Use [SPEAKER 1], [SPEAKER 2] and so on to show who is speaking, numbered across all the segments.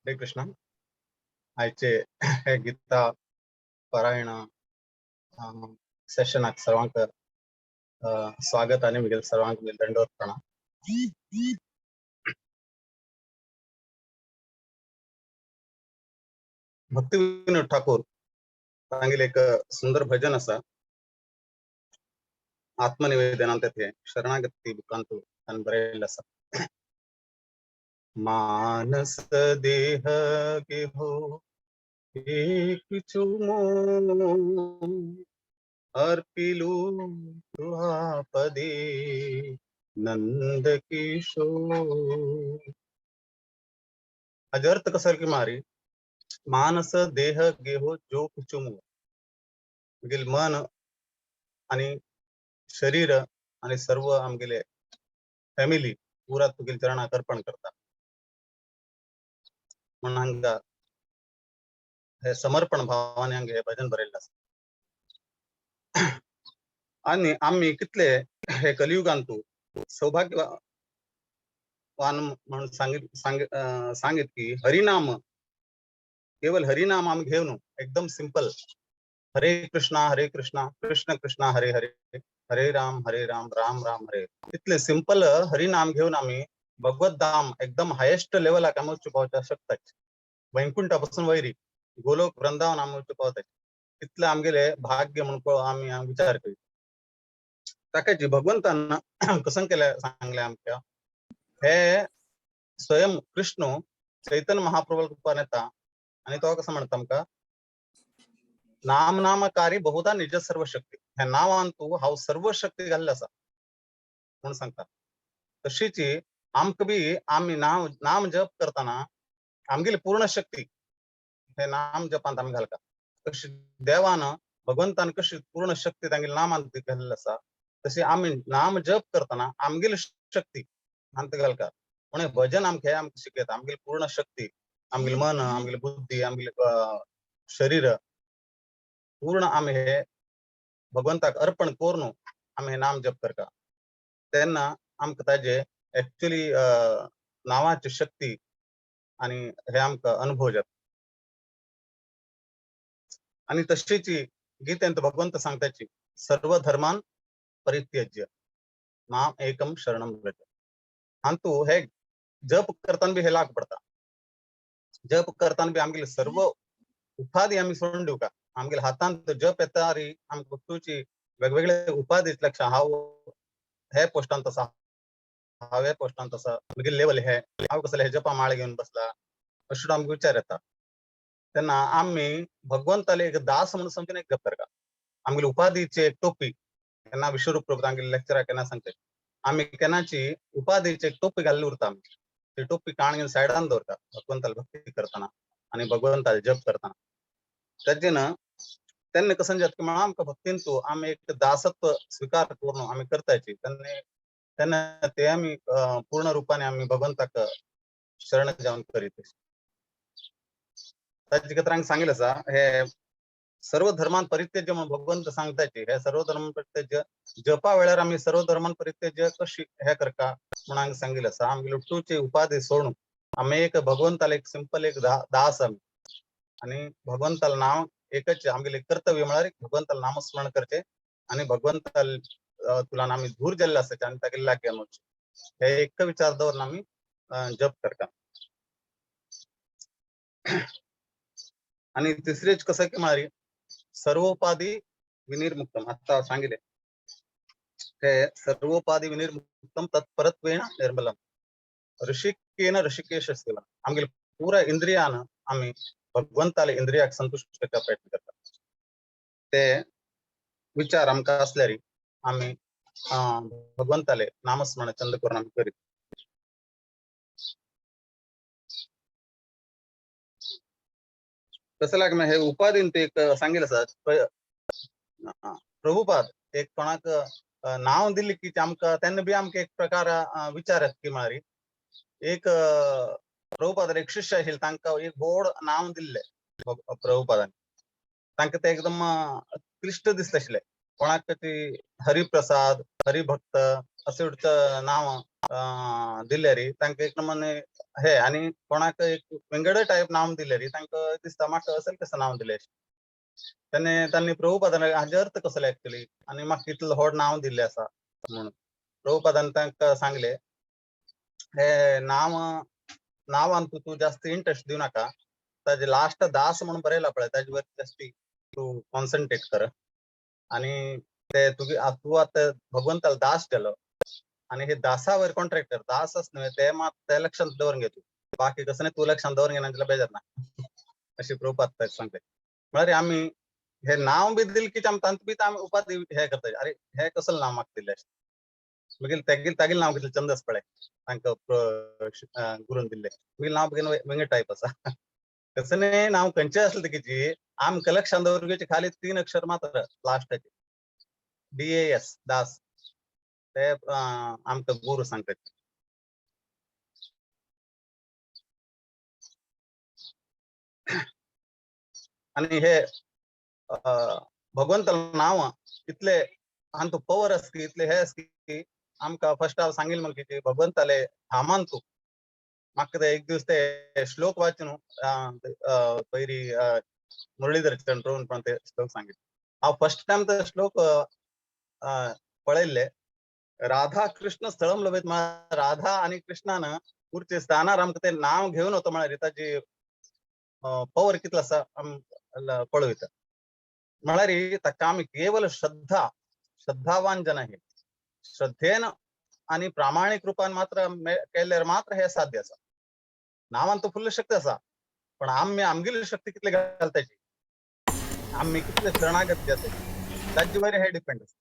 [SPEAKER 1] हरे कृष्णा. आयचे हे गीता पारायण सेशनाक सर्वांक स्वागत आनी म्हगेले सर्वांक म्हगेले दंडवत प्रणाम. भक्ती विनोद ठाकूर तांगेलें एक सुंदर भजन आसा, आत्मनिवेदनांत ते शरणागती बुकांत तांणी बरयल्लें आसा. मानस देह गेहो एक चुमो अर्पिलू पदे नंद किशोर. हाजो अर्थ कसो की मारी मानस देह गेहो जो चुमो, आमगेलें मन आनी शरीर आनी सर्व आमगेले फॅमिली पुरा तुगेले चरणाक अर्पण करता म्हणून हांगा हे समर्पण भावाने हांगा हे भजन बरयल्लें आसा. आनी आमी कितले हे कलियुगांतू सौभाग्यवान म्हणून सांगित की हरिनाम, केवल हरिनाम आमी घेवन एकदम सिंपल हरे कृष्णा हरे कृष्णा कृष्ण कृष्णा हरे हरे हरे राम हरे राम राम राम हरे, इतले सिंपल हरिनाम घेवन आमी भगवत धाम एकदम हायेस्ट लेवलाक आमी वचूंक पावपाक शकता. वैकुंठा पासून वयरी गोलोक वृंदावन आमी वचूंक पावता. इतलें आमगेले भाग्य म्हणून आमी विचार करी. ताकाची भगवंतान कसं केलें सांगलें आमकां, हे स्वयं कृष्ण चैतन्य महाप्रभू रुपान येता आनी तो कसो म्हणटा आमकां, नाम नामकारी बहुधा निज सर्व शक्ती, ह्या नांवान तूं हांव सर्व शक्ती घाल्ली आसा म्हणून सांगता. तशीच आमकां बी आमी नाम नाम जप करतना आमगेली पूर्ण शक्ती हे नाम जपांत आमी घालता. तशी देवान भगवंतान कशी पूर्ण शक्ती तांगेल्या नामांत घाल्ली आसा तशी आमी नाम जप करतना आमगेली शक्ती हांत घालता. म्हणून भजन आमकां हें आमकां शिकयता, आमगेली पूर्ण शक्ती, आमगेलें मन, आमगेली बुद्धी, आमगेलें शरीर पूर्ण आमी हे भगवंताक अर्पण करून आमी हे नाम जप करता. तेन्ना आमकां ताजे एक्चुअली नांवाची शक्ती आनी हे आमकां अनुभव जाता. आनी तशीच गीतेंत भगवंत सांगताची सर्व धर्मान परित्यज्य माम एकम शरणम व्रज. हांतू हे जप करतना बी हे लागू पडटा. जप करतना बी आमगेले सर्व उपाधी आमी सोडून दिवका. आमगेले हातांत जप येता री आमकां तुची वेगवेगळे उपाधी लक्षां, हांव हे पोस्टांत आसा, हांव हे पोस्टांत आसा, म्हगेले लेवल हे, हांव कसले हे जपा माळ घेवन बसला, अशें आमकां विचार येता. तेन्ना आमी भगवंताले एक दास म्हणून समजून एक जप करता. आमगेले उपाधीची एक टोपी केन्ना विश्वरूप प्रभु तांगेले लेक्चराक केन्ना सांगता, आमी केन्नाची उपाधीची एक टोपी घाल्ली उरता. आमी ती टोपी काण घेवन सायडान दवरता भगवंताले भक्ती करतना आनी भगवंताले जप करतना. तेजेन तेन्ना कसं जाता की म्हणून आमकां भक्तीन तूं आमी एक दासत्व स्विकार करून आमी करताची, तेन्ना तेन्ना ते आमी पूर्ण रुपाने आमी भगवंताक शरण जावन करीत. ताजे खातीर हांगा सांगिल्लें आसा हे सर्व धर्मान परित्यज्य म्हणून भगवंत सांगताची. हे सर्व धर्मान परित्यज्य जपा वेळार आमी सर्व धर्मान परित्यज्य कशी हे करका म्हणून हांगा सांगिल्लें आसा. आमगेले उठूची उपाधी सोडून आमी एक भगवंताले एक सिंपल एक दास आमी आनी भगवंताले नांव एकच आमगेले कर्तव्य म्हळ्यार भगवंताले नामस्मरण करचें आनी भगवंताले तुला आमी दूर जाल्ले आसाचे आनी तागेले लागीं आमी वचचें. हे एक विचार दवरून आमी जप करता. आनी तिसरेच कसं की म्हळ्यार सर्वोपाधी विनिर्मुक्तम, आता सांगितले हे सर्वोपाधी विनिर्मुक्तम तत्परत्वेन निर्मलम ऋषिकेन ऋषिकेश सेवन. आमगेले पुरा इंद्रियान आमी भगवंताले इंद्रियाक संतुष्ट करपाक प्रयत्न करता. ते विचार आमकां आसल्यार आमी भगवंताले नामस्मरण चंद करून आमी करीत. तसं लाग हे उपाधीन ते एक सांगितलं आसा प्रभुपाद एक कोणाक नांव दिल्ली की आमकां तेन्ना बी आमकां एक प्रकार विचार येता की म्हळ्यार एक प्रभुपादार एक शिष्य आशिल्ले तांकां एक व्हड नांव दिल्लें प्रभुपादान, तांकां ते एकदम क्लिश्ट दिसलें आशिल्लें. कोणाक ती हरिप्रसाद, हरिभक्त, अशें नांव दिल्यारी तांकां एक नमूने हे आनी कोणाक एक वेंगड टायप नांव दिल्यारी तांकां दिसता म्हाका असेल कसं नांव दिलें. तांणी प्रभुपादान हाजे अर्थ कसलो एक्चुअली आनी म्हाका इतलें व्हड नांव दिल्लें आसा म्हणून प्रभुपादान तांकां सांगलें, हे नांव नांवान तूं जास्त इंट्रस्ट दिवं नाका, ताजे लास्ट दास म्हणून बरयला पळय ताजे वर जास्ती तूं कॉन्सन्ट्रेट कर आणि ते तुगे तूं आतां भगवंताला दास जालो आणि हे दासावर कॉन्ट्रॅक्टर दासच न्हय ते मात ते लक्षात दवरून घे तूं, बाकी कसं नाही तूं लक्षात दवरून घेना जाल्यार बेजार ना अशी प्रभुपाद सांगते. म्हळ्यार आमी हे नांव बी दिल की तांत बी आमी उपाधी हे करता, अरे हे कसलें नांव म्हाका दिलें, मागीर तागेल तागेल नांव कितलें चंदस पळय तांकां गुरून दिल्लें, मागीर नांव बगीन वेगळे टायप आसा. तसं न्ही नांव खंयचें आसलें तेगेची आमकां लक्षांत दवरून घेवचें खाली 3 अक्षर मात्र लास्टाचे DAS दास ते आमकां गुरू सांगतात. आणि हे भगवंताला नाव इतले आमचो पवर आसा की इतले हे आसा की आमकां फर्स्ट हांव सांगिल्लें म्हाका की भगवंताले धामान तूं म्हाका ते एक दीस ते श्लोक वाचून पयरी मुरलीधर चंद्रोन पण ते श्लोक सांगितले. हांव फर्स्ट टायम ते श्लोक पळयल्ले, राधा कृष्ण स्थळम लभेत, राधा आणि कृष्णान पुरचे स्थानार आमकां ते नांव घेवन वता म्हळ्यार ताजी पवर कितलो आसा पळयता. म्हळ्यार ताका आमी केवल श्रद्धा, श्रद्धावान जन हे श्रद्धेन आणि प्रामाणिक रूपान मात्र केल्यार मात्र हे साध्य आसा. नांवान तर फुल्ल शक्ती आसा, पण आमी आमगेली शक्ती कितली घालताची, आमी कितले शरणागत जाताची ताजे वयर हे डिपेंड आसा.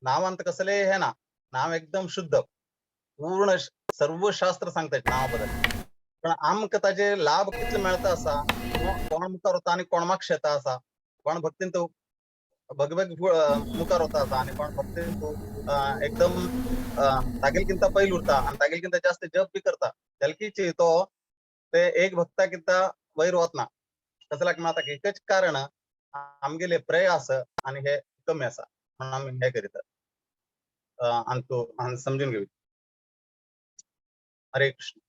[SPEAKER 1] नांवान तर कसलें हे ना, नांव एकदम शुद्ध पूर्ण सर्व शास्त्र सांगता नांव बद्दल, पण आमकां ताजे लाभ कितले मेळता आसा, कोण मुखार वता आनी कोण मागशेता शेता आसा, कोण भक्तीन तो भगभग मुखार वता आसा आनी कोण भक्तीन तो एकदम तागेल किंता पयल उरता आनी तागेल किंता जास्त जप बी करता, जाल्यार तो ते एक भक्ता किंता वयर वतना. कसल्याक म्हणटा एकच कारण आमगेले प्रयास आनी हे कमी आसा म्हणून आमी हे करीत आनी तो आनी समजून घेवया. हरे कृष्ण.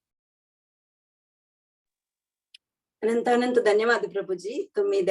[SPEAKER 2] अनंत अनंत धन्यवाद प्रभुजी, तुम्ही